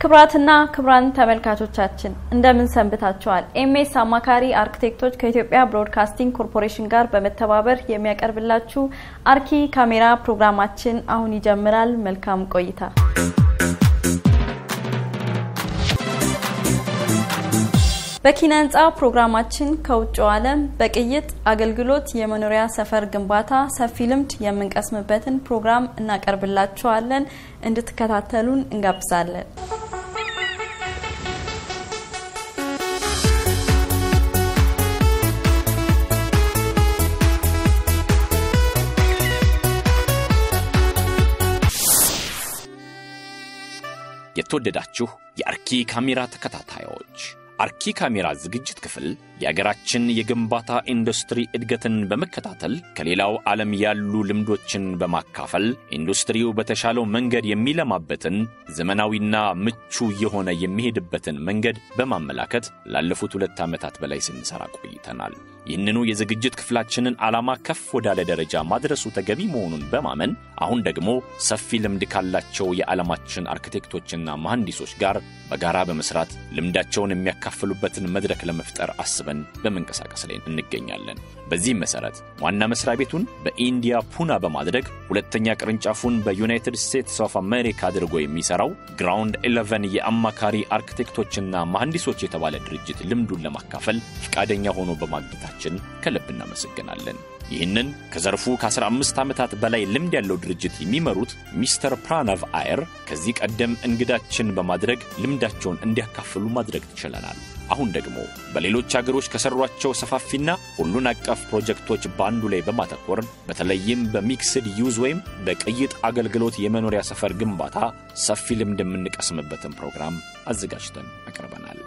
ክቡራትና ክቡራን ተመልካቾቻችን፣ እንደምን ሰንብታችኋል? ኤምኤስ አማካሪ አርክቴክቶች ከኢትዮጵያ ብሮድካስቲንግ ኮርፖሬሽን ጋር በመተባበር የሚያቀርብላችሁ አርኪ ካሜራ ፕሮግራማችን አሁን ይጀምራል። መልካም ቆይታ። በኪነ ህንፃ ፕሮግራማችን ከውጭው ዓለም በቅይጥ አገልግሎት የመኖሪያ ሰፈር ግንባታ ሰፊ ልምድ የምንቀስምበትን ፕሮግራም እናቀርብላችኋለን። እንድትከታተሉን እንጋብዛለን። የተወደዳችሁ የአርኪ ካሜራ ተከታታዮች፣ አርኪ ካሜራ ዝግጅት ክፍል የአገራችን የግንባታ ኢንዱስትሪ እድገትን በመከታተል፣ ከሌላው ዓለም ያሉ ልምዶችን በማካፈል፣ ኢንዱስትሪው በተሻለው መንገድ የሚለማበትን ዘመናዊና ምቹ የሆነ የሚሄድበትን መንገድ በማመላከት ላለፉት 2 ዓመታት በላይ ስንሰራ ቆይተናል። ይህንኑ የዝግጅት ክፍላችንን ዓላማ ከፍ ወዳለ ደረጃ ማድረሱ ተገቢ መሆኑን በማመን፣ አሁን ደግሞ ሰፊ ልምድ ካላቸው የዓለማችን አርክቴክቶችና መሐንዲሶች ጋር በጋራ በመስራት ልምዳቸውን የሚያካፍሉበትን መድረክ ለመፍጠር አስበን በመንቀሳቀስ ላይ እንገኛለን። በዚህም መሰረት ዋና መስሪያ ቤቱን በኢንዲያ ፑና በማድረግ ሁለተኛ ቅርንጫፉን በዩናይትድ ስቴትስ ኦፍ አሜሪካ አድርጎ የሚሰራው ግራውንድ 11 የአማካሪ አርክቴክቶችና መሐንዲሶች የተባለ ድርጅት ልምዱን ለማካፈል ፈቃደኛ ሆኖ በማግኘታችን ከልብ እናመሰግናለን። ይህንን ከዘርፉ ከ15 ዓመታት በላይ ልምድ ያለው ድርጅት የሚመሩት ሚስተር ፕራናቭ አየር ከዚህ ቀደም እንግዳችን በማድረግ ልምዳቸውን እንዲያካፍሉ ማድረግ ችለናል። አሁን ደግሞ በሌሎች አገሮች ከሰሯቸው ሰፋፊና ሁሉን አቀፍ ፕሮጀክቶች በአንዱ ላይ በማተኮር፣ በተለይም በ mixed use ወይም በቅይጥ አገልግሎት የመኖሪያ ሰፈር ግንባታ ሰፊ ልምድ የምንቀስምበትን ፕሮግራም አዘጋጅተን አቅርበናል።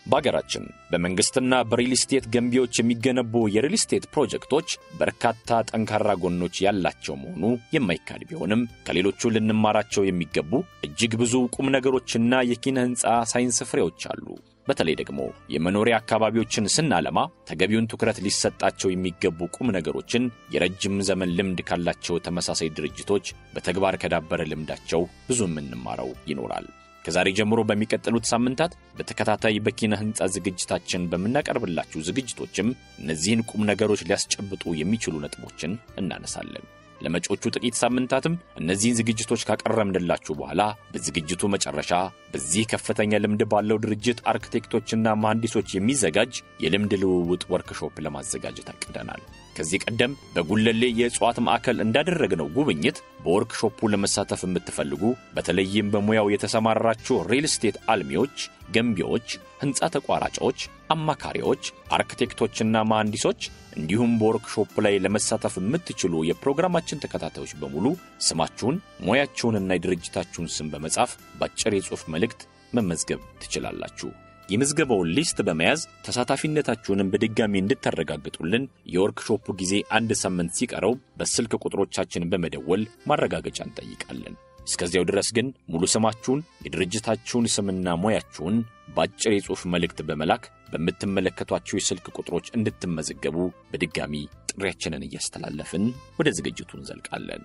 በአገራችን በመንግስትና በሪል ስቴት ገንቢዎች የሚገነቡ የሪል ስቴት ፕሮጀክቶች በርካታ ጠንካራ ጎኖች ያላቸው መሆኑ የማይካድ ቢሆንም፣ ከሌሎቹ ልንማራቸው የሚገቡ እጅግ ብዙ ቁም ነገሮችና የኪነ ሕንፃ ሳይንስ ፍሬዎች አሉ። በተለይ ደግሞ የመኖሪያ አካባቢዎችን ስናለማ ተገቢውን ትኩረት ሊሰጣቸው የሚገቡ ቁም ነገሮችን የረጅም ዘመን ልምድ ካላቸው ተመሳሳይ ድርጅቶች በተግባር ከዳበረ ልምዳቸው ብዙ የምንማረው ይኖራል። ከዛሬ ጀምሮ በሚቀጥሉት ሳምንታት በተከታታይ በኪነ ሕንፃ ዝግጅታችን በምናቀርብላችሁ ዝግጅቶችም እነዚህን ቁም ነገሮች ሊያስጨብጡ የሚችሉ ነጥቦችን እናነሳለን። ለመጪዎቹ ጥቂት ሳምንታትም እነዚህን ዝግጅቶች ካቀረብንላችሁ በኋላ፣ በዝግጅቱ መጨረሻ በዚህ ከፍተኛ ልምድ ባለው ድርጅት አርክቴክቶችና መሐንዲሶች የሚዘጋጅ የልምድ ልውውጥ ወርክሾፕ ለማዘጋጀት አቅደናል። ከዚህ ቀደም በጉለሌ የእጽዋት ማዕከል እንዳደረግነው ጉብኝት በወርክሾፑ ለመሳተፍ የምትፈልጉ፣ በተለይም በሙያው የተሰማራችሁ ሪል ስቴት አልሚዎች፣ ገንቢዎች፣ ሕንፃ ተቋራጮች፣ አማካሪዎች፣ አርክቴክቶችና መሐንዲሶች እንዲሁም በወርክሾፕ ላይ ለመሳተፍ የምትችሉ የፕሮግራማችን ተከታታዮች በሙሉ ስማችሁን፣ ሙያችሁንና የድርጅታችሁን ስም በመጻፍ በአጭር የጽሑፍ መልእክት መመዝገብ ትችላላችሁ። የምዝገባውን list በመያዝ ተሳታፊነታችሁንም በድጋሚ እንድታረጋግጡልን የወርክሾፑ ጊዜ አንድ ሳምንት ሲቀረው በስልክ ቁጥሮቻችን በመደወል ማረጋገጫ እንጠይቃለን። እስከዚያው ድረስ ግን ሙሉ ስማችሁን፣ የድርጅታችሁን ስምና ሙያችሁን በአጭር የጽሑፍ መልእክት በመላክ በምትመለከቷቸው የስልክ ቁጥሮች እንድትመዘገቡ በድጋሚ ጥሪያችንን እያስተላለፍን ወደ ዝግጅቱ እንዘልቃለን።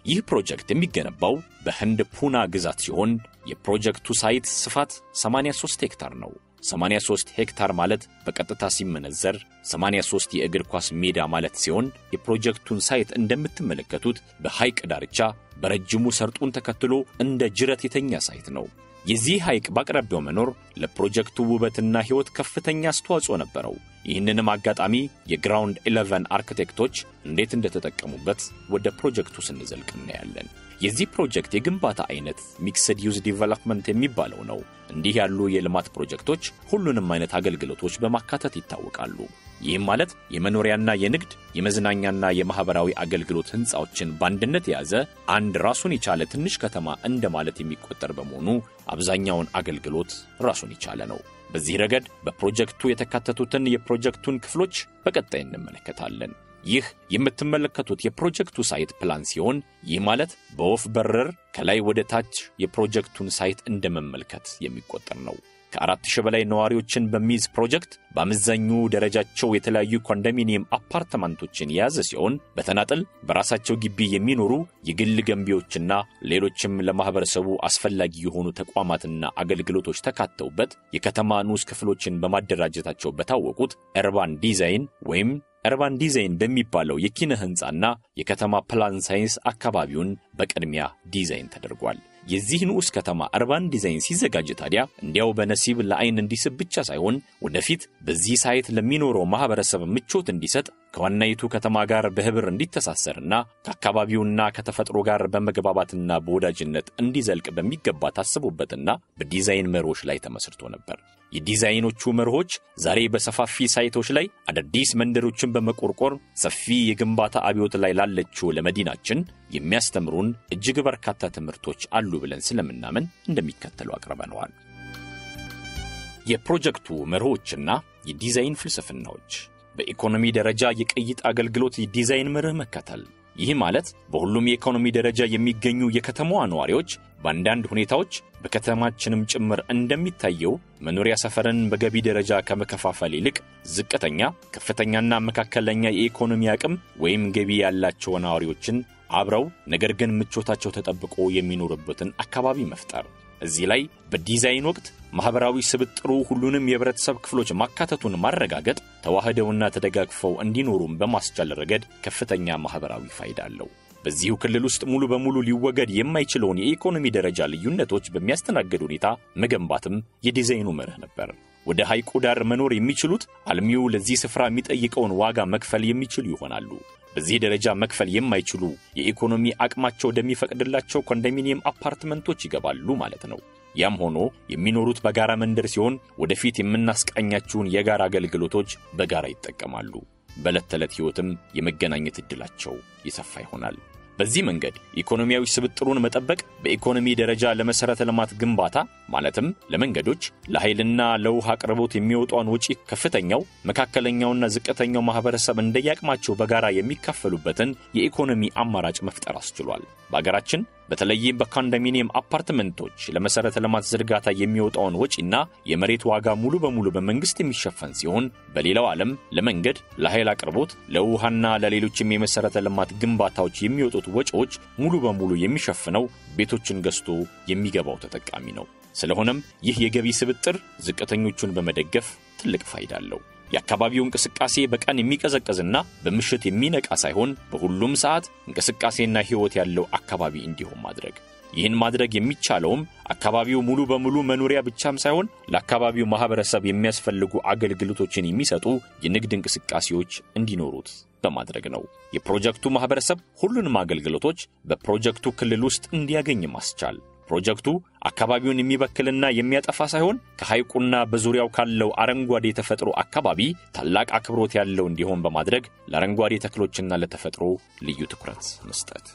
ይህ ፕሮጀክት የሚገነባው በህንድ ፑና ግዛት ሲሆን የፕሮጀክቱ site ስፋት 83 ሄክታር ነው። 83 ሄክታር ማለት በቀጥታ ሲመነዘር 83 የእግር ኳስ ሜዳ ማለት ሲሆን፣ የፕሮጀክቱን site እንደምትመለከቱት በሐይቅ ዳርቻ በረጅሙ ሰርጡን ተከትሎ እንደ ጅረት የተኛ site ነው። የዚህ ሐይቅ በአቅራቢያው መኖር ለፕሮጀክቱ ውበትና ሕይወት ከፍተኛ አስተዋጽኦ ነበረው። ይህንንም አጋጣሚ የግራውንድ 11 አርክቴክቶች እንዴት እንደተጠቀሙበት ወደ ፕሮጀክቱ ስንዘልቅ እናያለን። የዚህ ፕሮጀክት የግንባታ አይነት mixed use development የሚባለው ነው። እንዲህ ያሉ የልማት ፕሮጀክቶች ሁሉንም አይነት አገልግሎቶች በማካተት ይታወቃሉ። ይህም ማለት የመኖሪያና የንግድ፣ የመዝናኛና የማኅበራዊ አገልግሎት ሕንፃዎችን በአንድነት የያዘ አንድ ራሱን የቻለ ትንሽ ከተማ እንደማለት የሚቆጠር በመሆኑ አብዛኛውን አገልግሎት ራሱን የቻለ ነው። በዚህ ረገድ በፕሮጀክቱ የተካተቱትን የፕሮጀክቱን ክፍሎች በቀጣይ እንመለከታለን። ይህ የምትመለከቱት የፕሮጀክቱ site plan ሲሆን፣ ይህ ማለት በወፍ በረር ከላይ ወደ ታች የፕሮጀክቱን site እንደመመልከት የሚቆጠር ነው። ከ4000 በላይ ነዋሪዎችን በሚይዝ ፕሮጀክት በአመዛኙ ደረጃቸው የተለያዩ ኮንዶሚኒየም አፓርትመንቶችን የያዘ ሲሆን በተናጠል በራሳቸው ግቢ የሚኖሩ የግል ገንቢዎችና ሌሎችም ለማህበረሰቡ አስፈላጊ የሆኑ ተቋማትና አገልግሎቶች ተካተውበት የከተማ ንዑስ ክፍሎችን በማደራጀታቸው በታወቁት urban design ወይም urban design በሚባለው የኪነ ህንጻና የከተማ ፕላን ሳይንስ አካባቢውን በቅድሚያ ዲዛይን ተደርጓል። የዚህ ንዑስ ከተማ urban design ሲዘጋጅ ታዲያ እንዲያው በነሲብ ለአይን እንዲስብ ብቻ ሳይሆን ወደፊት በዚህ site ለሚኖረው ማህበረሰብ ምቾት እንዲሰጥ ከዋናይቱ ከተማ ጋር በህብር እንዲተሳሰርና ከአካባቢውና ከተፈጥሮ ጋር በመግባባትና በወዳጅነት እንዲዘልቅ በሚገባ ታስቦበትና በዲዛይን መርሆች ላይ ተመስርቶ ነበር። የዲዛይኖቹ መርሆች ዛሬ በሰፋፊ ሳይቶች ላይ አዳዲስ መንደሮችን በመቆርቆር ሰፊ የግንባታ አብዮት ላይ ላለችው ለመዲናችን የሚያስተምሩን እጅግ በርካታ ትምህርቶች አሉ ብለን ስለምናምን እንደሚከተለው አቅርበነዋል። የፕሮጀክቱ መርሆችና የዲዛይን ፍልስፍናዎች። በኢኮኖሚ ደረጃ የቅይጥ አገልግሎት የዲዛይን መርህ መከተል። ይህ ማለት በሁሉም የኢኮኖሚ ደረጃ የሚገኙ የከተማዋ ነዋሪዎች በአንዳንድ ሁኔታዎች በከተማችንም ጭምር እንደሚታየው መኖሪያ ሰፈርን በገቢ ደረጃ ከመከፋፈል ይልቅ ዝቅተኛ፣ ከፍተኛና መካከለኛ የኢኮኖሚ አቅም ወይም ገቢ ያላቸው ነዋሪዎችን አብረው ነገር ግን ምቾታቸው ተጠብቆ የሚኖሩበትን አካባቢ መፍጠር። እዚህ ላይ በዲዛይን ወቅት ማህበራዊ ስብጥሩ ሁሉንም የህብረተሰብ ክፍሎች ማካተቱን ማረጋገጥ ተዋህደውና ተደጋግፈው እንዲኖሩም በማስቻል ረገድ ከፍተኛ ማህበራዊ ፋይዳ አለው። በዚሁ ክልል ውስጥ ሙሉ በሙሉ ሊወገድ የማይችለውን የኢኮኖሚ ደረጃ ልዩነቶች በሚያስተናግድ ሁኔታ መገንባትም የዲዛይኑ መርህ ነበር። ወደ ሐይቁ ዳር መኖር የሚችሉት አልሚው ለዚህ ስፍራ የሚጠይቀውን ዋጋ መክፈል የሚችሉ ይሆናሉ። በዚህ ደረጃ መክፈል የማይችሉ የኢኮኖሚ አቅማቸው ወደሚፈቅድላቸው ኮንዶሚኒየም አፓርትመንቶች ይገባሉ ማለት ነው። ያም ሆኖ የሚኖሩት በጋራ መንደር ሲሆን ወደፊት የምናስቃኛቸውን የጋራ አገልግሎቶች በጋራ ይጠቀማሉ። በዕለት ተዕለት ሕይወትም የመገናኘት ዕድላቸው የሰፋ ይሆናል። በዚህ መንገድ ኢኮኖሚያዊ ስብጥሩን መጠበቅ በኢኮኖሚ ደረጃ ለመሰረተ ልማት ግንባታ ማለትም ለመንገዶች፣ ለኃይልና ለውሃ አቅርቦት የሚወጣውን ወጪ ከፍተኛው፣ መካከለኛውና ዝቅተኛው ማህበረሰብ እንደየአቅማቸው በጋራ የሚካፈሉበትን የኢኮኖሚ አማራጭ መፍጠር አስችሏል። በአገራችን በተለይም በኮንዶሚኒየም አፓርትመንቶች ለመሰረተ ልማት ዝርጋታ የሚወጣውን ወጪና የመሬት ዋጋ ሙሉ በሙሉ በመንግስት የሚሸፈን ሲሆን በሌላው ዓለም ለመንገድ፣ ለኃይል አቅርቦት፣ ለውሃና ለሌሎችም የመሰረተ ልማት ግንባታዎች የሚወጡት ወጪዎች ሙሉ በሙሉ የሚሸፍነው ቤቶችን ገዝቶ የሚገባው ተጠቃሚ ነው። ስለሆነም ይህ የገቢ ስብጥር ዝቅተኞቹን በመደገፍ ትልቅ ፋይዳ አለው። የአካባቢው እንቅስቃሴ በቀን የሚቀዘቅዝና በምሽት የሚነቃ ሳይሆን በሁሉም ሰዓት እንቅስቃሴና ሕይወት ያለው አካባቢ እንዲሆን ማድረግ። ይህን ማድረግ የሚቻለውም አካባቢው ሙሉ በሙሉ መኖሪያ ብቻም ሳይሆን ለአካባቢው ማህበረሰብ የሚያስፈልጉ አገልግሎቶችን የሚሰጡ የንግድ እንቅስቃሴዎች እንዲኖሩት በማድረግ ነው። የፕሮጀክቱ ማህበረሰብ ሁሉንም አገልግሎቶች በፕሮጀክቱ ክልል ውስጥ እንዲያገኝ ማስቻል። ፕሮጀክቱ አካባቢውን የሚበክልና የሚያጠፋ ሳይሆን ከሐይቁና በዙሪያው ካለው አረንጓዴ የተፈጥሮ አካባቢ ታላቅ አክብሮት ያለው እንዲሆን በማድረግ ለአረንጓዴ ተክሎችና ለተፈጥሮ ልዩ ትኩረት መስጠት።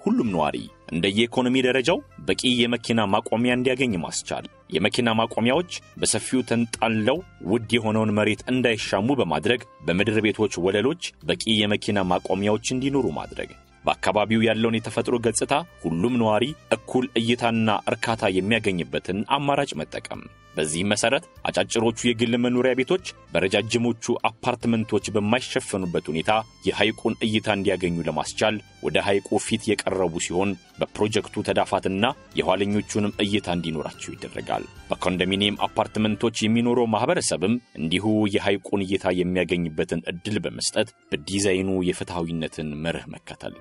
ሁሉም ነዋሪ እንደየኢኮኖሚ ደረጃው በቂ የመኪና ማቆሚያ እንዲያገኝ ማስቻል። የመኪና ማቆሚያዎች በሰፊው ተንጣለው ውድ የሆነውን መሬት እንዳይሻሙ በማድረግ በምድር ቤቶች ወለሎች በቂ የመኪና ማቆሚያዎች እንዲኖሩ ማድረግ። በአካባቢው ያለውን የተፈጥሮ ገጽታ ሁሉም ነዋሪ እኩል እይታና እርካታ የሚያገኝበትን አማራጭ መጠቀም። በዚህ መሰረት አጫጭሮቹ የግል መኖሪያ ቤቶች በረጃጅሞቹ አፓርትመንቶች በማይሸፈኑበት ሁኔታ የሐይቁን እይታ እንዲያገኙ ለማስቻል ወደ ሐይቁ ፊት የቀረቡ ሲሆን በፕሮጀክቱ ተዳፋትና የኋለኞቹንም እይታ እንዲኖራቸው ይደረጋል። በኮንዶሚኒየም አፓርትመንቶች የሚኖረው ማህበረሰብም እንዲሁ የሐይቁን እይታ የሚያገኝበትን እድል በመስጠት በዲዛይኑ የፍትሃዊነትን መርህ መከተል።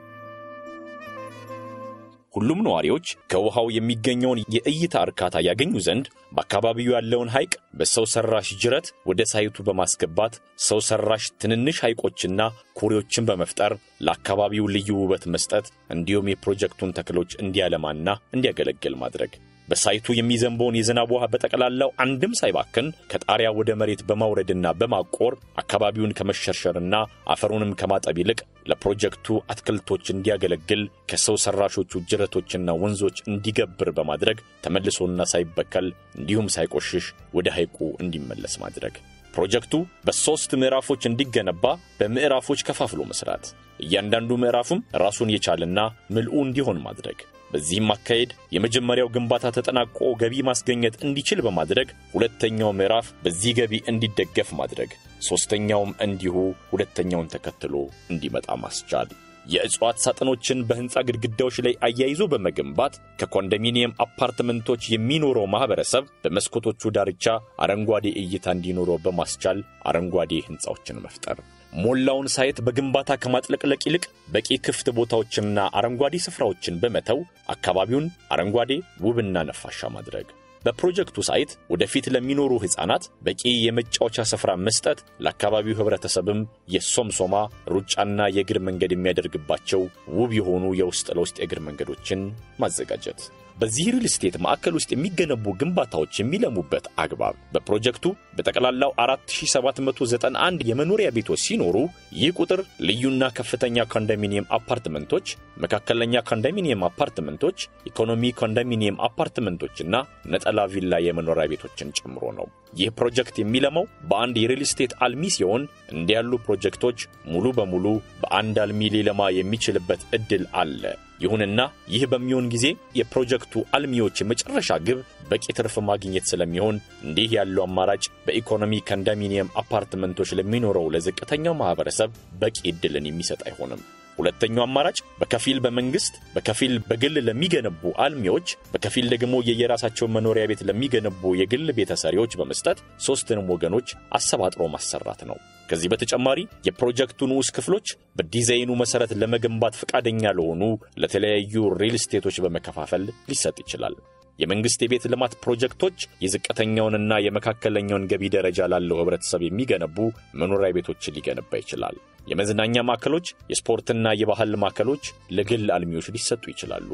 ሁሉም ነዋሪዎች ከውሃው የሚገኘውን የእይታ እርካታ ያገኙ ዘንድ በአካባቢው ያለውን ሐይቅ በሰው ሰራሽ ጅረት ወደ ሳይቱ በማስገባት ሰው ሰራሽ ትንንሽ ሐይቆችና ኩሬዎችን በመፍጠር ለአካባቢው ልዩ ውበት መስጠት እንዲሁም የፕሮጀክቱን ተክሎች እንዲያለማና እንዲያገለግል ማድረግ። በሳይቱ የሚዘንበውን የዝናብ ውሃ በጠቅላላው አንድም ሳይባክን ከጣሪያ ወደ መሬት በማውረድና በማቆር አካባቢውን ከመሸርሸርና አፈሩንም ከማጠብ ይልቅ ለፕሮጀክቱ አትክልቶች እንዲያገለግል ከሰው ሰራሾቹ ጅረቶችና ወንዞች እንዲገብር በማድረግ ተመልሶና ሳይበከል እንዲሁም ሳይቆሽሽ ወደ ሐይቁ እንዲመለስ ማድረግ። ፕሮጀክቱ በ3 ምዕራፎች እንዲገነባ በምዕራፎች ከፋፍሎ መስራት። እያንዳንዱ ምዕራፍም ራሱን የቻለና ምልኡ እንዲሆን ማድረግ። በዚህም አካሄድ የመጀመሪያው ግንባታ ተጠናቆ ገቢ ማስገኘት እንዲችል በማድረግ ሁለተኛው ምዕራፍ በዚህ ገቢ እንዲደገፍ ማድረግ፣ ሶስተኛውም እንዲሁ ሁለተኛውን ተከትሎ እንዲመጣ ማስቻል። የእጽዋት ሳጥኖችን በህንፃ ግድግዳዎች ላይ አያይዞ በመገንባት ከኮንዶሚኒየም አፓርትመንቶች የሚኖረው ማህበረሰብ በመስኮቶቹ ዳርቻ አረንጓዴ እይታ እንዲኖረው በማስቻል አረንጓዴ ህንፃዎችን መፍጠር። ሞላውን site በግንባታ ከማጥለቅለቅ ይልቅ በቂ ክፍት ቦታዎችንና አረንጓዴ ስፍራዎችን በመተው አካባቢውን አረንጓዴ፣ ውብና ነፋሻ ማድረግ። በፕሮጀክቱ site ወደፊት ለሚኖሩ ህፃናት በቂ የመጫወቻ ስፍራ መስጠት፣ ለአካባቢው ህብረተሰብም የሶምሶማ ሩጫና የእግር መንገድ የሚያደርግባቸው ውብ የሆኑ የውስጥ ለውስጥ የእግር መንገዶችን ማዘጋጀት። በዚህ ሪል ስቴት ማዕከል ውስጥ የሚገነቡ ግንባታዎች የሚለሙበት አግባብ በፕሮጀክቱ በጠቅላላው 4791 የመኖሪያ ቤቶች ሲኖሩ ይህ ቁጥር ልዩና ከፍተኛ ኮንዶሚኒየም አፓርትመንቶች፣ መካከለኛ ኮንዶሚኒየም አፓርትመንቶች፣ ኢኮኖሚ ኮንዶሚኒየም አፓርትመንቶችና ነጠላ ቪላ የመኖሪያ ቤቶችን ጨምሮ ነው። ይህ ፕሮጀክት የሚለማው በአንድ የሪል ስቴት አልሚ ሲሆን እንዲህ ያሉ ፕሮጀክቶች ሙሉ በሙሉ በአንድ አልሚ ሊለማ የሚችልበት እድል አለ። ይሁንና ይህ በሚሆን ጊዜ የፕሮጀክቱ አልሚዎች የመጨረሻ ግብ በቂ ትርፍ ማግኘት ስለሚሆን እንዲህ ያለው አማራጭ በኢኮኖሚ ኮንዶሚኒየም አፓርትመንቶች ለሚኖረው ለዝቅተኛው ማህበረሰብ በቂ እድልን የሚሰጥ አይሆንም። ሁለተኛው አማራጭ በከፊል በመንግስት በከፊል በግል ለሚገነቡ አልሚዎች፣ በከፊል ደግሞ የየራሳቸው መኖሪያ ቤት ለሚገነቡ የግል ቤተሰሪዎች በመስጠት ሶስቱንም ወገኖች አሰባጥሮ ማሰራት ነው። ከዚህ በተጨማሪ የፕሮጀክቱ ንዑስ ክፍሎች በዲዛይኑ መሰረት ለመገንባት ፈቃደኛ ለሆኑ ለተለያዩ ሪል ስቴቶች በመከፋፈል ሊሰጥ ይችላል። የመንግስት የቤት ልማት ፕሮጀክቶች የዝቅተኛውንና የመካከለኛውን ገቢ ደረጃ ላለው ህብረተሰብ የሚገነቡ መኖሪያ ቤቶችን ሊገነባ ይችላል። የመዝናኛ ማዕከሎች፣ የስፖርትና የባህል ማዕከሎች ለግል አልሚዎች ሊሰጡ ይችላሉ።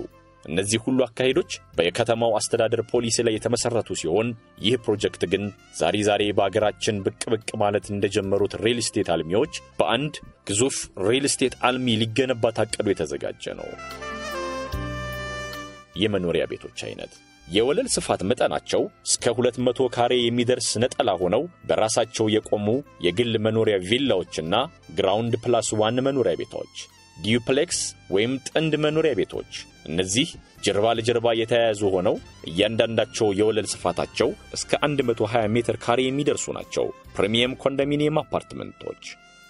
እነዚህ ሁሉ አካሄዶች በከተማው አስተዳደር ፖሊሲ ላይ የተመሰረቱ ሲሆን ይህ ፕሮጀክት ግን ዛሬ ዛሬ በአገራችን ብቅ ብቅ ማለት እንደጀመሩት ሪል ስቴት አልሚዎች በአንድ ግዙፍ ሪል ስቴት አልሚ ሊገነባ ታቅዶ የተዘጋጀ ነው። የመኖሪያ ቤቶች አይነት የወለል ስፋት መጠናቸው እስከ 200 ካሬ የሚደርስ ነጠላ ሆነው በራሳቸው የቆሙ የግል መኖሪያ ቪላዎችና ground plus one መኖሪያ ቤቶች፣ duplex ወይም ጥንድ መኖሪያ ቤቶች። እነዚህ ጀርባ ለጀርባ የተያያዙ ሆነው እያንዳንዳቸው የወለል ስፋታቸው እስከ 120 ሜትር ካሬ የሚደርሱ ናቸው። premium ኮንዶሚኒየም አፓርትመንቶች።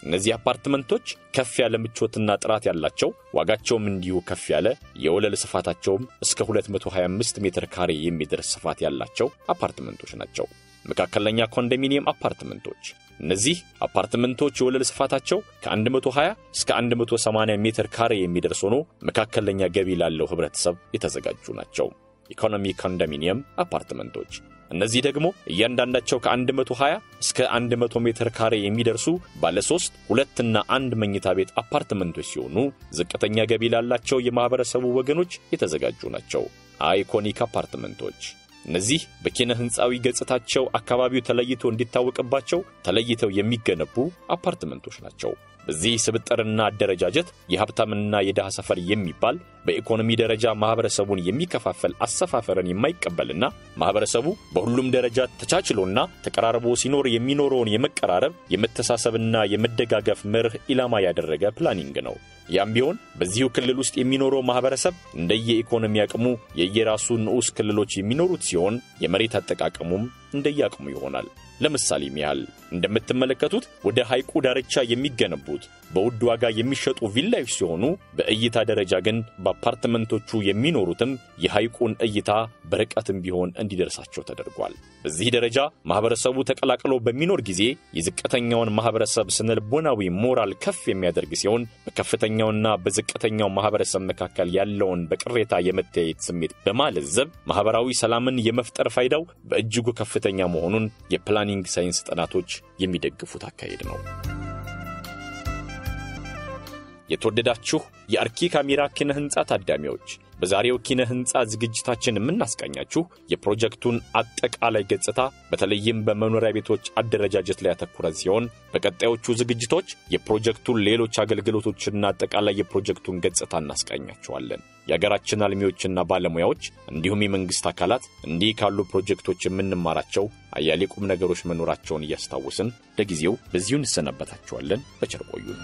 እነዚህ አፓርትመንቶች ከፍ ያለ ምቾትና ጥራት ያላቸው፣ ዋጋቸውም እንዲሁ ከፍ ያለ፣ የወለል ስፋታቸውም እስከ 225 ሜትር ካሬ የሚደርስ ስፋት ያላቸው አፓርትመንቶች ናቸው። መካከለኛ ኮንዶሚኒየም አፓርትመንቶች። እነዚህ አፓርትመንቶች የወለል ስፋታቸው ከ120 እስከ 180 ሜትር ካሬ የሚደርስ ሆኖ መካከለኛ ገቢ ላለው ህብረተሰብ የተዘጋጁ ናቸው። ኢኮኖሚ ኮንዶሚኒየም አፓርትመንቶች። እነዚህ ደግሞ እያንዳንዳቸው ከ120 እስከ 100 ሜትር ካሬ የሚደርሱ ባለ 3፣ 2 እና 1 መኝታ ቤት አፓርትመንቶች ሲሆኑ ዝቅተኛ ገቢ ላላቸው የማህበረሰቡ ወገኖች የተዘጋጁ ናቸው። iconic አፓርትመንቶች። እነዚህ በኪነ ህንፃዊ ገጽታቸው አካባቢው ተለይቶ እንዲታወቅባቸው ተለይተው የሚገነቡ አፓርትመንቶች ናቸው። በዚህ ስብጥርና አደረጃጀት የሀብታምና የድሃ ሰፈር የሚባል በኢኮኖሚ ደረጃ ማህበረሰቡን የሚከፋፈል አሰፋፈርን የማይቀበልና ማህበረሰቡ በሁሉም ደረጃ ተቻችሎና ተቀራርቦ ሲኖር የሚኖረውን የመቀራረብ፣ የመተሳሰብና የመደጋገፍ መርህ ኢላማ ያደረገ planning ነው። ያም ቢሆን በዚሁ ክልል ውስጥ የሚኖረው ማህበረሰብ እንደየኢኮኖሚ አቅሙ የየራሱ ንዑስ ክልሎች የሚኖሩት ሲሆን የመሬት አጠቃቀሙም እንደየአቅሙ ይሆናል። ለምሳሌም ያህል እንደምትመለከቱት ወደ ሐይቁ ዳርቻ የሚገነቡት በውድ ዋጋ የሚሸጡ ቪላዎች ሲሆኑ በእይታ ደረጃ ግን በአፓርትመንቶቹ የሚኖሩትም የሐይቁን እይታ በርቀትም ቢሆን እንዲደርሳቸው ተደርጓል። በዚህ ደረጃ ማህበረሰቡ ተቀላቅሎ በሚኖር ጊዜ የዝቅተኛውን ማህበረሰብ ስነልቦናዊ ሞራል ከፍ የሚያደርግ ሲሆን በከፍተኛውና በዝቅተኛው ማህበረሰብ መካከል ያለውን በቅሬታ የመተያየት ስሜት በማለዘብ ማህበራዊ ሰላምን የመፍጠር ፋይዳው በእጅጉ ከፍተኛ መሆኑን የ planning ሳይንስ ጥናቶች የሚደግፉት አካሄድ ነው። የተወደዳችሁ የአርኪ ካሜራ ኪነ ህንጻ ታዳሚዎች፣ በዛሬው ኪነ ህንጻ ዝግጅታችን የምናስቃኛችሁ የፕሮጀክቱን አጠቃላይ ገጽታ በተለይም በመኖሪያ ቤቶች አደረጃጀት ላይ ያተኮረ ሲሆን በቀጣዮቹ ዝግጅቶች የፕሮጀክቱን ሌሎች አገልግሎቶችና አጠቃላይ የፕሮጀክቱን ገጽታ እናስቃኛችኋለን። የሀገራችን አልሚዎችና ባለሙያዎች እንዲሁም የመንግስት አካላት እንዲህ ካሉ ፕሮጀክቶች የምንማራቸው አያሌ ቁም ነገሮች መኖራቸውን እያስታወስን ለጊዜው በዚሁ እንሰናበታችኋለን። በቸር ቆዩን።